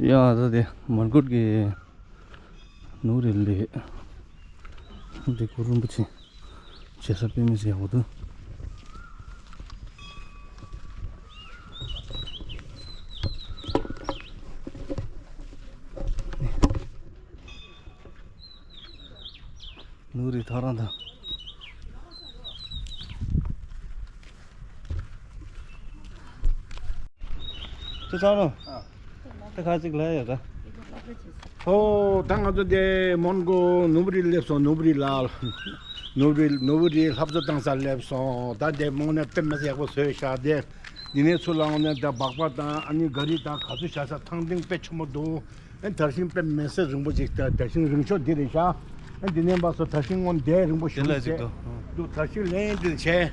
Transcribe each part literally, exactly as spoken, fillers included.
ཡ་ད་དེ་མར་གོད་ཀྱི་ནུབ་རི་ལས་འདི་གུ་རུ་རིན་པོ་ཆེ་བྱེད་ས་དཔེ་མི་སྲིད་ཡག་པོ་འདུག་ནུབ་རི་ཐག་རིང་ཐལ། ཅི་ཚང་རུང་། ད་ག་ཅིག་ལ་ཡོད་ད། ཨོ་ད་ང་ཚོ་དེ་མོན་གྷོ་ནུབ་རི་སླེབས་སོང་། ནུབ་རི་ལ་ནུབ་རི་ནུབ་རི་སློབ་གསོ་བཏང་སར་སླེབས་སོང་། ད་དེ་མོན་ནས་དཔེ་མི་སྲིད་ཡག་པོ་བཟོས་ཤག་དེ་འདི་ནས་ཚུར་ལ་འོང་ནས་ད་སྦག་སྦག་དང་ཨ་ནི་ག་རི་དང་ག་ཚོད་བཞག་ས་ཐང་སྟེང་དཔེ་ཆེན་པོ་འདུག་ཨ་དར་ཤིང་དཔེ་མི་སྲིད་རིང་པོ་ཅིག་དང་དར་ཤིང་རིང་ཤོས་འདི་རེད་ཤག་ཨ་འདི་ནས་འབབ་སོ་དར་ཤིང་སྔོན་འདས་རིང་པོ་ཞིག་དེ་ལ་ཅིག་བྱས་འདུག་འདུག་དར་ཤིང་ལེན་འདི་བྱས།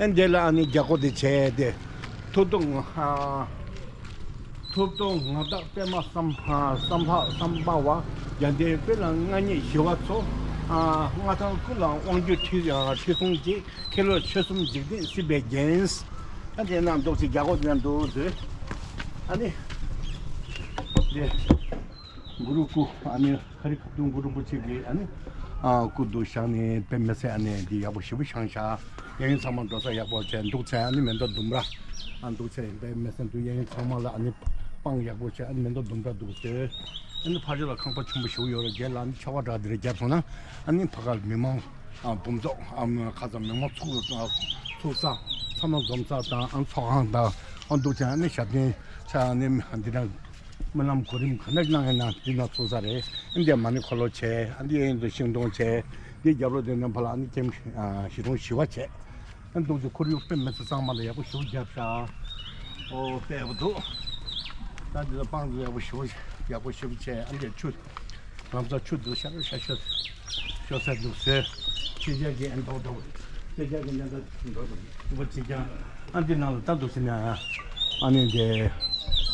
ཨ་འདི་ལ་ཨ་ནི་རྒྱ་སྒོ་འདི་བྱས་ཏེ། ཐུབ་ཐུབ་ང་ཨ་ཐུབ་ཐུབ་ང་བདག་པདྨ་སམ་ཨ་སམ་བྷ་སམ་བྷ་བ་རྒྱལ་ལྡན་དཔལ་ལ་མངའ་བརྙེས་ཞི་བ་འཚོ། ཨ་མངའ་ཐང་ཀུན་ལ་དབང་བསྒྱུར་ཁྲི་ཨ་ཁྲི་སྲོང་རྗེ། མཁས་བློ་ཆོལ་གསུམ་འཇིག་རྟེན་སྲིད་པའི་རྒྱན། ཨ་དེ་ནང་འདུག་ཅིག་རྒྱ་སྒོ་དེ་ནང་འདུག་ཟེར། ཨ་ནི་དེ་གུ་རུ་སྐུ་ཨ་ནི་ཁ་རི་ཁ་ཐུང་གུ་རུ་རིན་པོ་ཆེ་གི་ཨ་ནི་ཨ་སྐུ་འདུག་བཞག་ནས་དཔེ་མི་སྲིད་ཨ་ནི་འདི་ཡག་པོ་ཞེ་པོ་བཞེངས་བཞག་གཡས་གཡོན་ཚང་མ་འགྲོ་ས་ཡག་པོ་བྱས། འདུག་ཚེ་ཨ་ནི་མེ་ཏོག་ལྡུམ་ར་ཨ་འདུག་ཚེ་དཔེ་མི་སྲིད་འདུག་གཡས་གཡོན་ཚང་མ་ལ་ཨ་ནི་སྤང་ཡག་པོ་བྱས། ཨ་ནི་མེ་ཏོག་ལྡུམ་ར་འདུག་ཟེར། ཨ་ནི་ཕར་ཕྱོགས་ལ་ཁང་པ་ཆེན་པོ་ཞིག་ཡོད་རེད། རྒྱལ་ལ་ཨ་ནི་ཆར་པ་འདྲ་འདི་རེད་བརྒྱབ་སོང་ན་ཨ་ནི་ཕ་ག་མི་མང་ཨ་འབུམ་ཚོགས་ཨ་ཁ་ཚ་མི་མང་ཚོགས་ཚོགས་ས་ཚང་མ་འཛོམས་ས་དང་ཨ་ཚོགས་ཁང་དང་ཨ་འདུག་ཅན་ཨ་ནི་ཞབས་བརྟན་ཆ་ཨ་ནི་འདི་ན་སྨོན་ལམ་གོ་རིམ་ག་འདྲ་གནང་ཡིན་ན་འདི་ན་ཚོགས་ས་རེད། ཨ་འདི་མ་ཎི་འཁོར་ལོ་བྱས། ཨ་འདི་ཨ་འདི་ཤིང་སྡོང་བྱས། འདི་རྒྱབ་ལོགས་དེ་ནས་ཕ་ལ་ཨ་ནི་ཀེམ་ཞི་གྲོང་ཞི་བ་བྱས། ཨ་འདུག་ཅིག་ཁོར་ཡུག་དཔེ་མི་སྲིད་གཙང་མ་ལ་ཡག་པོ་ཞེ་པོ་བརྒྱབ་ཤག་ཨོ་དཔེ་ཡག་པོ་འདུག་ད་འདི་ལ་སྤང་འདི་ཡག་པོ་ཞེ་པོ་ཡག་པོ་ཞེ་པོ་བྱས། ཨ་འདི་ཆུ་ལམ་སང་ཆུ་འདུག་ཤར་ཤར་ཤོར་ཤོར་ས་འདུག་ཟེར། ཕྱི་རྒྱལ་གྱི་ཨན་ཐོག་ཐོག་ཕྱི་རྒྱལ་གྱི་ཉེན་བརྡ་འགྲོ་འགྲོ་འགྲོ་ཅིག་ཀྱང་ཨ་འདི་ནང་ལ་ལྟ་འདུག་ཟེར་ན། ཨ་ནི་འདི་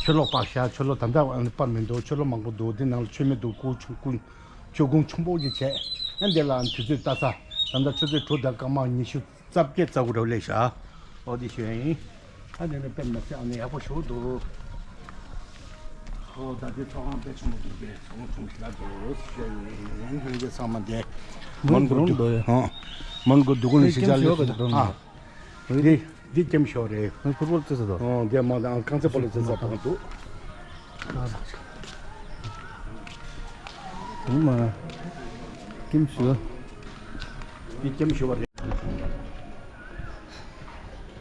ཆུ་ལོག་སྤར་ཤག་ཆུ་ལོག་ད་ལྟ་ཨ་ནི་སྤར་མི་འདུག་ཆུ་ལོག་མང་པོ་འདུག་འདི་ནང་ལ་ཆུ་མི་འདུག་ཀུ་ཆུ་ཀུ་ཆུ་ཁུང་ཆུང་པོ་ཅིག་བྱས། ཨ་འདི་ལ་དུས་ཚོད་ལྟ་ས་ད་ལྟ་ཆུ་ཚོད་དྲུག་དང་སྐར་མ་ཉི་ཤུ་རྩ་བརྒྱད་རྩ་དགུ་རེ་སླེབས་ཤག་ཨོ་དེ་ཞོན་ཡིན། ཨ་དེ་ནི་དཔེ་མི་སྲིད་ཨ་ནི་ཡག་པོ་ཞེ་པོ་འདུག་ཨོ་ད་དེ་ཚོགས་ཁང་དཔེ་ཆེན་པོ་འདུག་གས། ཚོགས་ཁང་ཆུང་ཞིག་ལ་འདུག་ཞོན་ཡིན། ཧན་གྱི་ཚང་མ་དེ་མོན་གོ་འདུག་ཧང་མོན་གོ་འདུག་གོ་ནི་ཞིག་ཆ་ལེ་ཨ་འདི་འདི་ཀེམ་ཞོ་རེད། ཕུར་པོ་རྩེ་ས་དང་། ཨོ་དེ་མ་དང་རྐང་རྩེད་སྤོ་ལོ་རྩེ་ས་དང་འདུག་ཨ་མ་ཀེམ་ཞུ། འདི་ཀེམ་ཞུ་བ་རེད།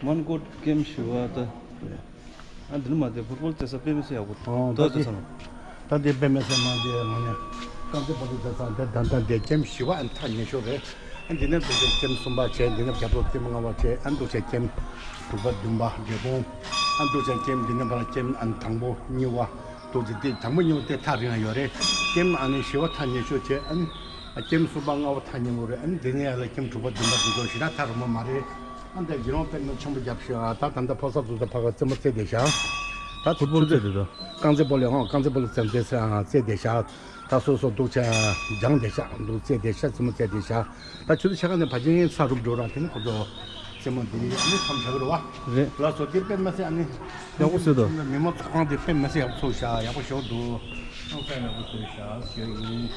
མོན་གྷོ་ཀེམ་ཞུ་བ་ད། ཨ་འདི་ནི་མ་དེ་ཕུར་པོ་རྩེ་ས་དཔེ་མི་སྲིད་ཡག་པོ་འདུག་ཨོ་ད་རྩེ་ས་ན། ད་དེ་དཔེ་མི་སྲིད་མ་དེ་མ་ནས་རྐང་རྩེད་སྤོ་ལོ་རྩེ་ས་དེ་ད་ལྟ་དེ་ཀེམ་ཞུ་བ་ཨ་ཐག་ཉེ་ཤོས་རེད། ཨ་འདི་ནས་འདུག་ཅེས་ཀེམ་གསུམ་པ་བྱས། འདི་ནས་རྒྱབ་ལོགས་ཀེམ་ལྔ་པ་བྱས། ཨ་འདུག་ཅེས་ཀེམ་དྲུག་པ་བདུན་པ་བརྒྱད་སྟོང་། ཨ་འདུག་ཅེས་ཀེམ་འདི་ནས་ཕར་ཀེམ་ཨ་དང་པོ་གཉིས་པ་འདུག་ཅེས་དེ་དང་པོ་གཉིས་པ་དེ་ཐག་རིང་ཡོད་རེད། ཀེམ་ཨ་ནི་བཞི་པ་ཐག་ཉེ་ཤོས་བྱས། ཨ་ནི་ཀེམ་གསུམ་པ་ལྔ་པ་ཐག་ཉེ་པོ་རེད། ཨ་ནི་འདི་ནས་ཡར་ལ་ཀེམ་དྲུག་པ་བདུན་པ་འདི་ཚོ་ཞེ་དྲག་ཐག་རིང་པོ་མ་རེད། ཨ་འདི་དགེ་སློང་དཔེ་མི་ཆེན་པོ་རྒྱབ་ཤག་ད་ད་ལྟ་ཕོ་གསར་ཚོ་ད་ཕ་ག་རྩེད་མོ་རྩེ་བསྡད་ཤག་ད་ཕུར་པོ་རྩེ་དེ་ད། རྐང་རྩེད་སྤོ་ལོ་ཧང་རྐང་རྩེད་སྤོ་ལོ་རྩེད་མོ་རྩེ་ས་རྩེ་བསྡད་ཤག་ད་སོ་སོ་འདུག་ཅེས་སྦྱངས་བསྡད་ཤག་འདུག་རྩེ་བསྡད་ཤག་རྩེད་མོ་རྩེ་བསྡད་ཤག་ད་ཆུ་ཚོད་ཕྱེད་ཀ་ནས་ཕལ་ཆེར་ཚར་རུབ་འགྲོ་ར། དེ་ནི་ཁོ་ཚོ་རྩེད་མོ་འདི་ཨ་ནི་མཚམས་བཞག་གི་རེད་བ། རེད། ལགས་སོ། དེ་དཔེ་མི་སྲིད་ཨ་ནི་ཡག་པོ་བཟོས་འདུག་མི་མང་ཚོགས་ཁང་དེ་དཔེ་མི་སྲིད་ཡག་པོ་བཟོས་ཤག་ཡག་པོ་ཞེ་པོ་འདུག་ཨང་། དཔེ་ཡག་པོ་བཟོས་ཤག་ཞུ་ཡིན།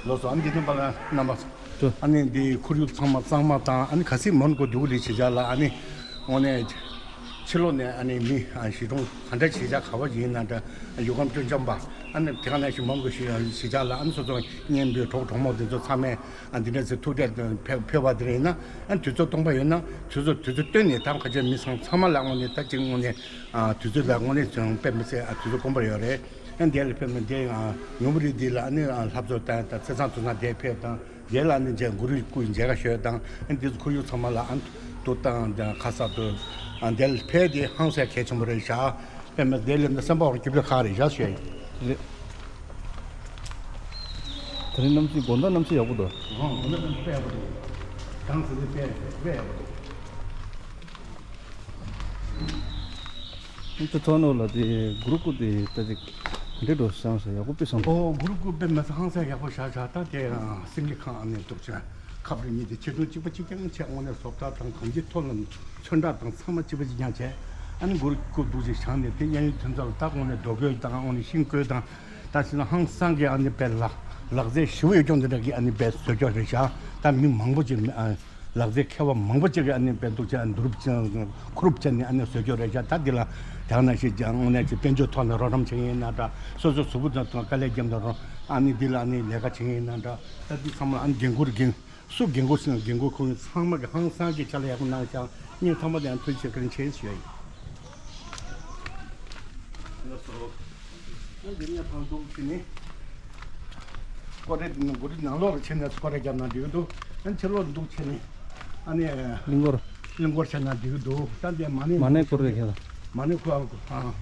ལགས་སོ། ཨ་ནི་འདི་ནི་པ་ལ་རྣམ་པ་ཚོ། ཨ་ནི་འདི་ཁོར་ཡུག་ཚང་མ་གཙང་མ་དང་། ཨ་ནི་གལ་སྲིད་མོན་གྷོ་འདུག་ལི་བྱེད་བྱ་ལ་ཨ་ནི་དངོས་གནས་ཕྱི་ལོགས་ནས་ཨ་ནི་མི་ཨ་གཞིས་གྲོང་ག་འདྲ་བྱེད་བྱ་ག་བ་ཡིན་ན་འདྲ་ཡུལ་ཁམས་སྤྲོ་འཆམ་པ། ཨ་ནི་དེ་ག་ནང་བཞིན་མོན་གྷོ་ཞིག་བྱེད་བྱ་ལ་ཨ་ནི་སོ་སོ་གཉེན་པོའི་གྲོགས་གྲོགས་མོ་དེ་ཚོ་ཚང་མས་ཨ་འདི་འདྲ་ཚེ་ཐུག་འཕྲད་ཕེབས་ཕེབས་པ་དེ་རེད་ན། ཨ་དུས་ཚོད་སྟོང་པ་ཡོད་ན་དུས་ཚོད་དུས་ཚོད་བཏོན་ནས་ད་ཁ་ཆེ་མི་ཚང་ཚང་མ་ལ་དངོས་གནས་ད་ཅིག་དངོས་གནས་ཨ་དུས་ཚོད་ལ་དངོས་གནས་ཅང་དཔེ་མི་སྲིད་ཨ་དུས་ཚོད་དཀོན་པོ་ཡོད་རེད། ཨ་འདི་ལ་ཕེབས་ན་འདི་ཨ་ཉུང་པོ་རེད། འདི་ལ་ཨ་ནི་ཨ་ལྷ་བཟོ་དང་ད་ཚེ་སང་དུས་སང་འདི་ཕེབས་དང་། རྒྱལ་ལ་ནི་མཇལ་གུ་རུའི་སྐུའི་མཇལ་ཁ་ཞུས་དང་། ཨ་འདི་ཚོ་ཁོར་ཡུག་ཚང་མ་ལ་ཨ་འདུ་དང་ཁ་ས་དུ་ཨ་འདི་ལ་ཕེབས་དེ་ཧང་སང་གལ་ཆེན་པོ་རེད་ཤག་དཔེ་མི་སྲིད་ལས་ན་སེམས་པ་བར་སྐྱིད་པོ་ཁག་རེད་ཤག་ཞུས་ཡིན། རེད། དེ་རིང་གནམ་གཤིས་དགོང་དག་གནམ་གཤིས་ཡག་པོ་འདུག་ཨང་། དགོང་དག་གནམ་གཤིས་དཔེ་ཡག་པོ་འདུག་གྲང་ཟེར་ནས་དཔེ་དཔེ་ཡག་པོ་འདུག་ཨ་ནི་ད་ཐོག་ནོར་ལ་དེ་གུ་རུ་སྐུ་དེ་ད་ཅིག་ག་འདྲ་འགྲོ་བསམ་སོང་། ཡག་པོ་དཔེ་བསམ་སོང་། ཨོ་གུ་རུ་སྐུ་དཔེ་མི་སྲིད་ཧང་སང་ཡག་པོ་བཞག་བཞག་ད་དེ་སེང་གེ་ཁང་ཨ་ནི་འདུག་ཅེས་ཁབ་རེ་གཉིས་དེ་ཆེ་ཆུང་གཅིག་པ་གཅིག་རྐྱང་བྱས། དངོས་གནས་བཟོ་ལྟ་དང་གང་ཅིའི་ཐོག་ལ་ཚོན་ཁྲ་དང་ཚང་མ་གཅིག་པ་གཅིག་རྐྱང་བྱས། ཨ་ནི་མགོ་རུ་སྐུ་འདུག་ཅིག་བཞག་ནས་དེ་གཡས་གཡོན་ཐོན་ཚར་ལ་ད་དངོས་གནས་རྡོ་བརྐོས་དང་དངོས་གནས་ཤིང་བརྐོས་དང་ད་ཕྱིན་ན་ཧང་སང་གི་ཨ་ནི་དཔེ་ལག་ལག་རྩལ་ཞེ་པོ་ཡོད་ཀྱང་འདི་འདྲ་གི་ཨ་ནི་དཔེ་བཟོ་ཀྱོག་རེད་ཤག་ད་མི་མང་པོ་ཅིག་ཨ་ལག་རྩལ་མཁས་པ་མང་པོ་ཅིག་གི་ཨ་ནི་དཔེ་འདུག་ཅིག་ཨ་ནི་བསྡུ་རུབ་ཅིག་ཁུ་རུབ་བྱས་ནས་ཨ་ནི་བཟོ་ཀྱོག་རེད་ཤག་ད་འདི་ལ་དེ་ནང་བཞིན་ཀྱང་དངོས་གནས་ཅིག་དཔལ་འབྱོར་ཐོག་ནས་རོགས་རམ་བྱེད་མཁན་ཡིན་ན་འདྲ། སོ་སོ་གཟུགས་པོ་དང་དཀའ་ལས་བརྒྱབ་ན་རོགས་ཨ་ནི་འདི་ལ་ཨ་ནི་ལས་ཀ་བྱེད་མཁན་ཡིན་ན་འདྲ། ད་འདི་ཚང་མ་ཨ་ནི་འགན་འཁུར་འགན། སུ་རྒན་གོག་ཟེར་ན་རྒན་གོག་ཁོང་ཚང་མ་གི་ཧང་སང་གི་ཕྱག་ལས་ཡག་པོ་གནང་ཤག་སྙིང་ཐག་པ་ནས་ཐུགས་རྗེ་ཆེ་བཀའ་དྲིན་ཆེ་ཞུ་ཡ་ཡིན། ལགས་སོ། ཨ་འདི་ནས་ཕར་འདུག་ཕྱིན་ནི། སྐོར་ར་འདི་ནང་སྒོ་རའི་ནང་ལོགས་ལ་ཕྱིན་ནས་སྐོར་ར་བརྒྱབ་ན་འགྲིག་གི་འདུག་ཨ་ཕྱི་ལོགས་འདུག་ཕྱིན་ནི། ཨ་ནི། གླིང་སྐོར། གླིང་སྐོར་བྱས་ན་འགྲིག་གི་འདུག་ད་འདི་མ་ཎི། མ་ཎི་སྐོར་རེད་ཁྱེད། མ་ཎི་སྐོར་ཨ།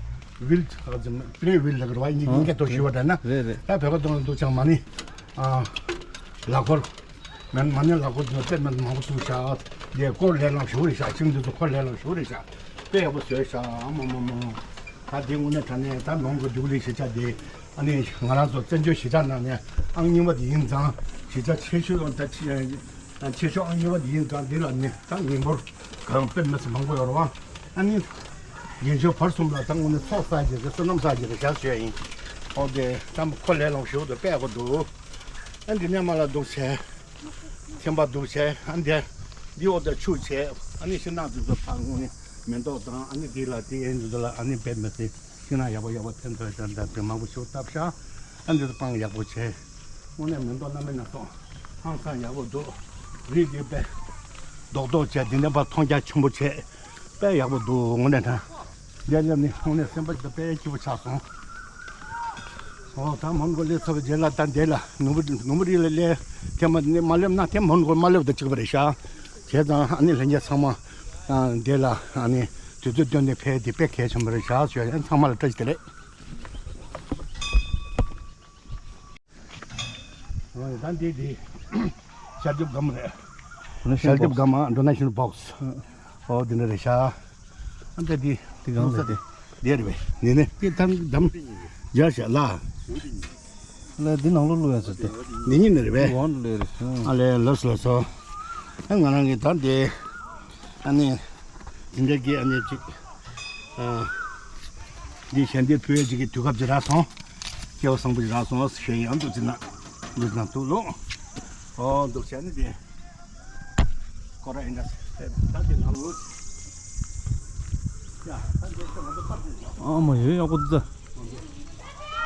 ཝིལ་ཨ་ཙི་པི་ལིང་ཝིལ་ལ་གི་ར་བ་ཡིན་ཨ། ཡིན་གྱི་འདུག་ཞུ་བ་འདྲ་ན། རེད་རེད། ད་བོད་པ་དང་འདུག་ཅང་མ་ཎི། ཨ། ལག་འཁོར། མ་མ་ཎི་ལག་འཁོར་དེ་ཚོ་དཔེ་མི་མང་པོ་བཙུགས་ཤག་དེ་སྐོར་ལས་སླ་ཞེ་པོ་རེད་ཤག་ཤིང་དེ་ཚོ་འཁོར་ལས་སླ་ཞེ་པོ་རེད་ཤག་དཔེ་ཡག་པོ་བཟོས་ཤག་ཨ་མ་མ་མ་མ། ད་དེ་དངོས་གནས་དྲང་གནས་ད་ལུང་གི་རྒྱུགས་ལས་གཞིས་ཆགས་དེ་ཨ་ནི་ང་རང་ཚོ་བཙན་བྱོལ་གཞིས་ཆགས་ནང་ནས་ཨང་གཉིས་པ་དེ་ཡིན་ཙང་གཞིས་ཆགས་ཆེ་ཤོས་ད་ཆེ་ཤོས་ཨང་གཉིས་པ་དེ་ཡིན་ཙང་འདི་ལ་ནི་ད་ཉིན་པོར་གང་དཔེ་མི་སྲིད་མང་པོ་ཡོད་རེད་བ། ཨ་ནི་རྒན་ཤོས་བར་གསུམ་ལ་ད་དངོས་གནས་ཚོགས་བསགས་རྒྱུ་གི་བསོད་ནམས་བསགས་རྒྱུ་གི་ཞག་ཞུ་ཡ་ཡིན། ཨོ་དེ་ད་འཁོར་ལས་སླ་ཞེ་པོ་དེ་དཔེ་ཡག་པོ་འདུག་ཨ་འདི་ནས་མར་ལ་འདུག་བྱས། ཐེམ་པ་འདུག་བྱས་ཨ་འདི། འདི་འོག་ཏུ་ཆུ་བྱས་ཨ་ནི་ཤིང་ནགས་འདི་ཚོ་ཕར་སྔོན་ནས་མེ་ཏོག་དང་ཨ་ནི་འདི་ལ་དེ་ཨེ་འདི་ཚོ་ལ་ཨ་ནི་བེད་མི་སྲིད་ཤིང་ནགས་ཡག་པོ་ཡག་པོ་ཐེམ་ཐོག་དང་འདྲ་དེ་མང་པོ་ཞིག་བཏབ་ཤག་ཨ་འདི་ཚོ་སྤང་ཡག་པོ་བྱས། དངོས་གནས་མེ་ཏོག་སྣ་མིན་སྣ་ཚོགས་ཧང་སང་ཡག་པོ་འདུག་རི་འདི་དཔེ་རྡོག་རྡོག་བྱས་འདི་ནས་ཕར་མཐོང་རྒྱ་ཆེན་པོ་བྱས། དཔེ་ཡག་པོ་འདུག་དངོས་གནས་དྲང་། འདིར་སླེབས་ནས་དངོས་གནས་སེམས་པ་ཞིག་ཏུ་དཔེ་སྐྱིད་པོ་ཆགས་སོང་། ཨོ་ད་མོན་གྷོ་སླེབས་ཚར་བའི་རྗེས་ལ་ད་འདི་ལ་ནུ་བུ་ནུ་བུ་རི་ལ་སླེབས་དེ་མ་ནི་མ་སླེབས་ན་དེ་མོན་གྷོ་མ་སླེབས་དང་གཅིག་པ་རེད་ཤག་བྱས་ཙང་ཨ་ནི་ལྷན་རྒྱས་ཚང་མ་ཨ་འདི་ལ་ཨ་ནི་དུས་ཚོད་བཏོན་ནས་ཕེབས་དེ་དཔེ་གལ་ཆེན་པོ་རེད་ཤག་ཞུ་ཡ་ཡིན། ཚང་མ་ལ་བཀྲ་ཤིས་བདེ་ལེགས། ཨ་ནི་ད་འདི་འདི་ཤར་རྒྱབ་སྒམ་རེད། ཤར་རྒྱབ་སྒམ་ཨ་ཌོ་ནེ་ཤན་བོག་སི། ཨོ་འདི་འདྲ་རེད་ཤག་ཨ་འདི་འདི་འདི་གང་རེད་དེ། འདི་རེད་པས། འདི་ནི་འདི་ཐམ་དམ་རྒྱ་ཤ་ལ། ལ་འདི་ནང་ལོགས་བླུགས་ཡ་ཟེར་ཏེ། འདི་གཉིས་ནི་རེད་པས། འདི་འོང་ལོས་རེད། ཨ་ལས་ལོས་ལོས་སོ། ཨ་ང་རང་གི་ད་འདི། ཨ་ནི། འདི་འདྲ་གི་ཨ་ནི་ཅིག་ཨ། འདི་ཞལ་འདེབས་ཕུལ་ཡ་ཅིག་གི་དུས་སྐབས་ཅིག་རག་སོང་། སྐལ་བ་བཟང་པོ་ཅིག་རག་སོང་ཞེས་ཡང་འདུག་ཅིག་ན། འདུག་ཅིག་ན་འདུག་ལོ། ཨོ་འདུག་བྱས་ནི་འདི། ཁོ་ར་ཨིན་ད་སེ་ད་དེ་ནང་ལོ། ཡ་ད་འདི་ཚོ་ང་ཚོ་ཕར་ཕྱིན་ཨ་མ་ཡོད་ཡག་པོ་འདུག་ད།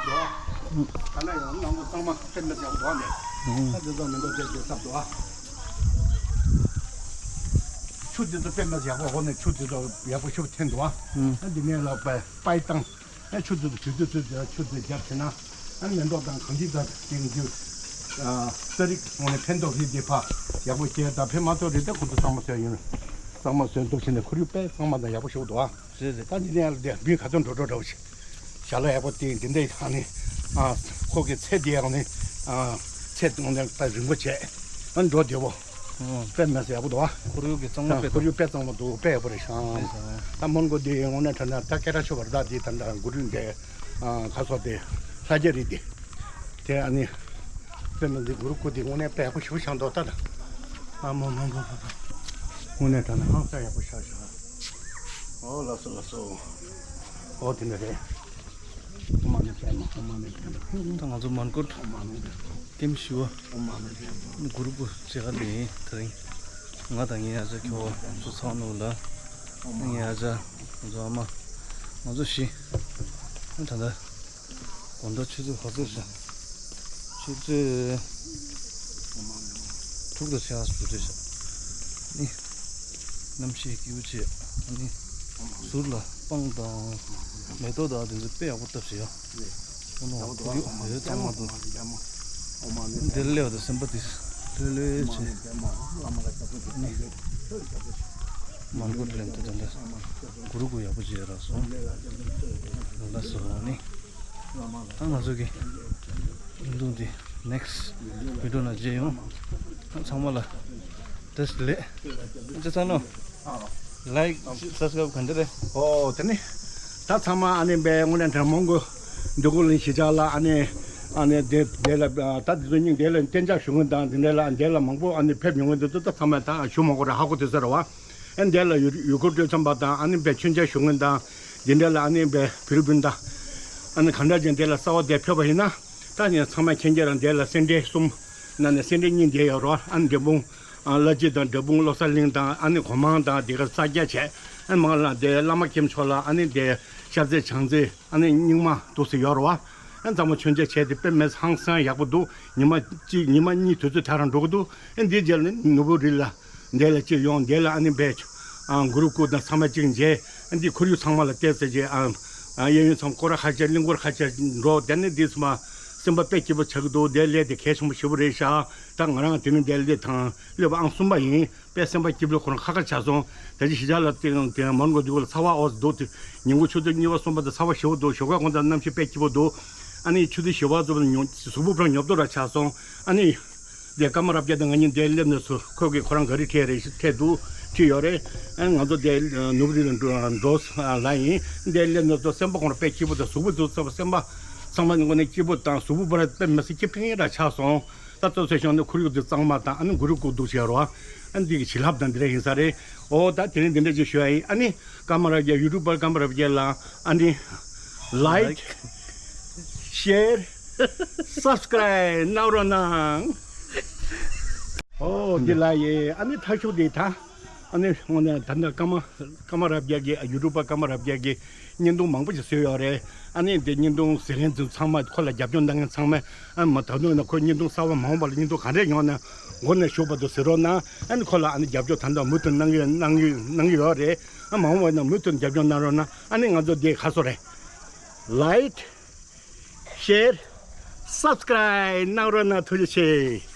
འདུག་ད་ད་ལ་ཡང་ནང་ལོ་གཙང་མ་དཔེ་མི་ཡག་པོ་འདུག་ཨ་ནི། ད་འདི་ཚོ་མི་འདུག་དེ་དེ་སྟབས་འདུག་ཨ། ཆུ་འདི་ཚོ་དཔེ་མི་ཡག་པོ་འོ་ནས་ཆུ་འདི་ཚོ་ཡག་པོ་ཞིག་འཐེན་འདུག་ཨ། ད་འདི་ནས་ལ་པའི་པའི་བཏང་། ཨ་ཆུ་དེ་ཚོ་དུས་དུས་ཚོད་ཆུ་དེ་རྒྱབ་བྱས་ན་ཨ་མེ་ཏོག་དང་གང་ཅི་དང་དེང་དུས་ཨ་རྩྭ་རིགས་ངོ་ནས་ཕན་ཐོགས་ཧི་དེ་ཕ་ཡག་པོ་སྐྱེ་ད་ཕན་མ་ཐོགས་རེད། ད་ཁོ་ཚོ་གཙང་མ་བཟོས་ཡིན། གཙང་མ་བཟོས་འདུག་བྱས་ནས་ཁོར་ཡུག་དཔེ་གཙང་མ་དང་ཡག་པོ་ཞིག་འདུག་ཨ། རེད་རེད། ད་འདི་ནས་ཡར་དེ་བུས་ག་ཚོད་འགྲོ་འགྲོ་འདྲ་བོ་ཞིག་ཞལ་ལག་ཡག་པོ་བསྟན་འདི་འདྲ་ཨ་ནི་ཨ་ཁོ་གི་ཚེ་འདི་ཡག་ནི་ཨ་ཚེ་དང་ནས་ད་རིང་པོ་བྱས་ཨ་འགྲོ་བདེ་བོ། ཨོ། དཔེ་མི་སྲིད་ཡག་པོ་འདུག་ཨ། ཁོར་ཡུག་གི་གཙང་མ་དཔེ་ཁོར་ཡུག་དཔེ་གཙང་མ་འདུག་དཔེ་ཡག་པོ་རེད་ཤག་ཨ་ད་མོན་གྷོ་འདི་དངོས་གནས་དྲང་གནས་ད་སྐད་གྲགས་ཆོད་པ་རེད། ད་འདི་ད་ད་གུ་རུ་འདི་ཨ་ཁ་སོ་དེ་ལྷ་རྒྱ་རི་འདི་དེ་ཨ་ནི་དཔེ་མི་སྲིད་གུ་རུ་སྐུ་འདི་དངོས་གནས་དཔེ་ཡག་པོ་ཞེ་པོ་ཤག་འདུག་ད་ད་ཨ་མ་མ་མ་མ་དངོས་གནས་དྲང་གནས་ཧང་སང་ཡག་པོ་ཤག་ཤག་ཨོ་ལགས་སོ་ལགས་སོ། ཨོ་དེ་འདྲ་རེད། ཨོཾ་མ་ཎི་པདྨ། ཨོཾ་མ་ཎི་པདྨ། ད་ང་ཚོ་མོན་གྷོ་ཨོཾ་མ་ཎི་པདྨ། ཀེམ་བཞི་པ། ཨོཾ་མ་ཎི་པདྨ། གུ་རུ་སྐུ་མཇལ་ཁ་སླེབས་ཡིན་དེ་རིང་། ང་དང་ངའི་ཨ་ཅག་ཁྱོ་བ་ཚོ་ཚང་ནུ་ལ། ངའི་ཨ་ཅག་ང་ཚོ་ཨ་མ། ང་ཚོ་བཞི། ཨ་ད་ལྟ་དགོང་དག་ཆུ་ཚོད་ག་ཚོད་ཤག་ཆུ་ཚོད་དྲུག་དང་ཕྱེད་ཀ་ཙམ་ཞིག་རེད་ཤག་ནི། གནམ་གཤིས་སྐྱིད་པོ་བྱས། ཨ་ནི་ཟུར་ལ་སྤང་དང་མེ་ཏོག་དང་དེ་ཚོ་དཔེ་ཡག་པོ་བཏབ་ཤག་ཡ། ཨོ་ནོ་ཁོར་ཡུག་ཡོད་ཚང་མ་འདུག་འདིར་སླེབས་པ་དང་སེམས་པ་འདི་ལྷོད་ལྷོད་བྱས། ནི་མོན་གྷོ་ལ་དེ་འདྲ་གུ་རུ་སྐུ་ཡག་པོ་ཅིག་རག་སོང་། ལགས་སོ། ནི། ད་ང་ཚོ་གི་འདུག་འདི་ནེགསི་བི་ཌི་ཡོ་ནང་མཇལ་ཡོང་། ད་ཚང་མ་ལ་བཀྲ་ཤིས་བདེ་ལེགས། ཅི་ཚང་ནོ། ལའིཀ་སབ་སི་ཀ་རབ་ག་འདྲ་རེད། ཨོ་དེ་ནི། ད་ཚང་མ་ཨ་ནི་བའི་དངོས་གནས་དྲང་མོང་གོ། འདི་གོ་ལིན་གཞིས་ཆགས་ལ་ཨ་ནི། ཨ་ནི་དེ་དེ་ལ་ད་དེ་ཚོ་སྙིང་དེ་ལ་གཏན་འཇགས་ཞུ་མཁན་དང་དེ་འདྲ་ལ་དེ་ལ་མང་པོ་ཨ་ནི་ཕེབས་མྱོང་མཁན་དེ་ཚོ་ད་ཚང་མས་ད་ཞུ་མ་དགོས་རེད། ཧ་གོ་དེ་ཚོ་རེད་བ། ཨ་འདི་ལ་ཡུ་ཡུལ་སྐོར་སྤྲོ་འཆམ་པ་དང་ཨ་ནི་བའི་མཆོད་མཇལ་ཞུ་མཁན་དང་འདི་འདྲ་ལ་ཨ་ནི་བའི་བེ་རི་པིན་དང་ཨ་ནི་ག་འདྲ་ཅན་དེ་ལ་གསར་པ་དེ་ཕེབས་པ་ཡིན་ན་ད་ནི་ཚང་མ་མཁྱེན་རྒྱ་རང་དེ་ལ་སེ་འབྲས་གསུམ་ན་ནས་སེ་འབྲས་གཉིས་འདི་ཡོད་རོགས། ཨ་ནི་འབྲས་སྤུངས་ཨ་བླ་སྤྱི་དང་འབྲས་སྤུངས་བློ་གསལ་གླིང་དང་ཨ་ནི་གོ་མང་དང་དེ་ག་ས་རྒྱ་བྱས། ཨ་ནི་མ་ལ་དེ་བླ་མ་མཁན་མཆོག་ལ་ཨ་ནི་དེ་ཤར་རྩེ་བྱང་རྩེ་ཨ་ནི་རྙིང་མ་འདུག་སེ་ཡོད་རོགས། ཨ་ཚང་མ་མཆོད་མཇལ་བྱས་ཏེ་དཔེ་མེད་ཧང་སང་ཡག་པོ་འདུག་ཉི་མ་གཅིག་ཉི་མ་གཉིས་དུས་ཚོད་ཐག་རང་འགྲོ་གི་འདུག་ཨ་འདིའི་རྗེས་ལ་ནི་ནོར་བུ་རི་ལ་འདི་ལ་གཅིག་ཡོང་། འདི་ལ་ཨ་ནི་བས་ཨ་གུ་རུ་སྐུ་དང་ཚང་མ་གཅིག་མཇལ། ཨ་འདི་ཁོར་ཡུག་ཚང་མ་ལ་བལྟས་ཚེ་རྗེས་ཨ་ཨ་གཡས་གཡོན་ཚང་མ་སྐོར་ར་ཁ་ཤས་གླིང་སྐོར་ཁ་ཤས་འགྲོ། དེ་ནི་འདི་ཚང་མ་སེམས་པ་དཔེ་སྐྱིད་པོ་ཆགས་ཀྱི་འདུག་འདི་ལས་དེ་གལ་ཆེན་པོ་ཞེ་པོ་རེད་ཤག་ད་ང་རང་དེ་ནི་འདི་ལས་དང་སླེབས་པ་ཨང་གསུམ་པ་ཡིན། དཔེ་སེམས་པ་སྐྱིད་པོ་ཁོ་རང་ཁ་ཁ་ཆགས་སོང་། ད་ཅི་གཞིས་ཆགས་ལ་བལྟས་ཡོང་དེ་མོན་གྷོ་འདི་ག་ལ་ཚ་བ་ཨོ་ཙི་འདུག་དེ་ཉིན་གུང་ཆུ་ཚོད་གཉིས་པ་གསུམ་པ་དེ་ཚ་བ་ཞེ་པོ་འདུག་ཞོགས་ཀ་དགོང་དག་གནམ་གཤིས་དཔེ་སྐྱིད་པོ་འདུག་ཨ་ནི་ཆུ་ཚོད་བཞི་པ་ཙམ་ལ་ཉོ་གཟུགས་པོ་ཕར་ཉོབ་ཏོ་ར་ཆགས་སོང་། ཨ་ནི་དེ་ཀརྨ་རབ་རྒྱས་དང་ང་གཉིས་འདིར་སླེབས་ནས་སུ་ཁོས་ཀྱིས་ཁོ་རང་ག་རེ་ཁྲིད་རེད་ཁྲིད་འདུག་ཁྲིད་ཡོད་རེད། ཨ་ང་ཚོ་དེ་ནོར་བུ་རི་ལ་འགྲོ་འགྲོ་ལ་ཡིན། འདིར་སླེབས་ནས་སུ་སེམས་པ་ཁོ་རང་དཔེ་སྐྱིད་པོ་དང་གཟུགས་པོ་འདུག་སེམས་པ་ཚང་མ་ནི་དངོས་གནས་སྐྱིད་པོ་དང་གཟུགས་པོ་ཕར་དཔེ་མི་སྲིད་སྐྱིད་ཕིང་ར་ཆགས་སོང་། ད་གཙོ་ཆེ་ཤོས་ནི་ཁོར་ཡུག་དེ་གཙང་མ་དང་ཨ་ནི་གུ་རུ་སྐུ་འདུག་བྱས་རོགས། ཨ་ནི་འདི་གི་བྱིན་རླབས་དང་འདི་འདྲ་ཡིན་ས་རེད། ཨོ་ད་དེ་རིང་འདི་འདྲ་ཅིག་ཞུ་ཡ་ཡིན། ཨ་ནི་ཀརྨ་རབ་རྒྱས་ཡུ་ཊུབ་པར་ཀརྨ་རབ་རྒྱས་ལ་ཨ་ནི་ལའིཀ་ཤེར་སབ་སི་ཀ་རའིབ་གནང་རོགས་གནང་། ཨོ་འདི་ལ་ཡེ་ཨ་ནི་ཐ་ཤུག་འདི་ད། ཨ་ནི་དངོས་གནས་ད་ལྟ་ཀརྨ་ཀརྨ་རབ་རྒྱས་ཀྱི་ཡུ་ཊུབ་པར་ཀརྨ་རབ་རྒྱས་ཀྱི་བརྙན་ཐུང་མང་པོ་ཞིག་བཟོས་ཡོད་རེད། ཨ་ནི་དེ་བརྙན་ཐུང་བཟོ་མཁན་ཚོ་ཚང་མ་ཁོ་ལ་རྒྱབ་སྐྱོར་གནང་མཁན་ཚང་མས་ཨ་མ་ད་དུང་ཡིན་ན་ཁོས་བརྙན་ཐུང་གསར་པ་མ་འོངས་པ་ལ་བརྙན་ཐུང་ག་འདྲས་ཡོང་ན་མགོ་ནས་མཇུག་བར་དུ་གཟིགས་རོགས་གནང་། ཨ་ནི་ཁོ་ལ་ཨ་ནི་རྒྱབ་སྐྱོར་ད་ལྟ་མུ་མཐུད་གནང་གི་གནང་གི་གནང་གི་ཡོད་རེད། ཨ་མ་འོངས་པ་ཡིན་ན་མུ་མཐུད་རྒྱབ་སྐྱོར་གནང་རོགས་གནང་། ཨ་ནི་ང་ཚོ་འདི་ཁ་སོ་རེད། ལའིཀ་ཤེར་སབ་སི་ཀ་རའིབ་གནང་རོགས་གནང་། ཐུགས་རྗེ་ཆེ།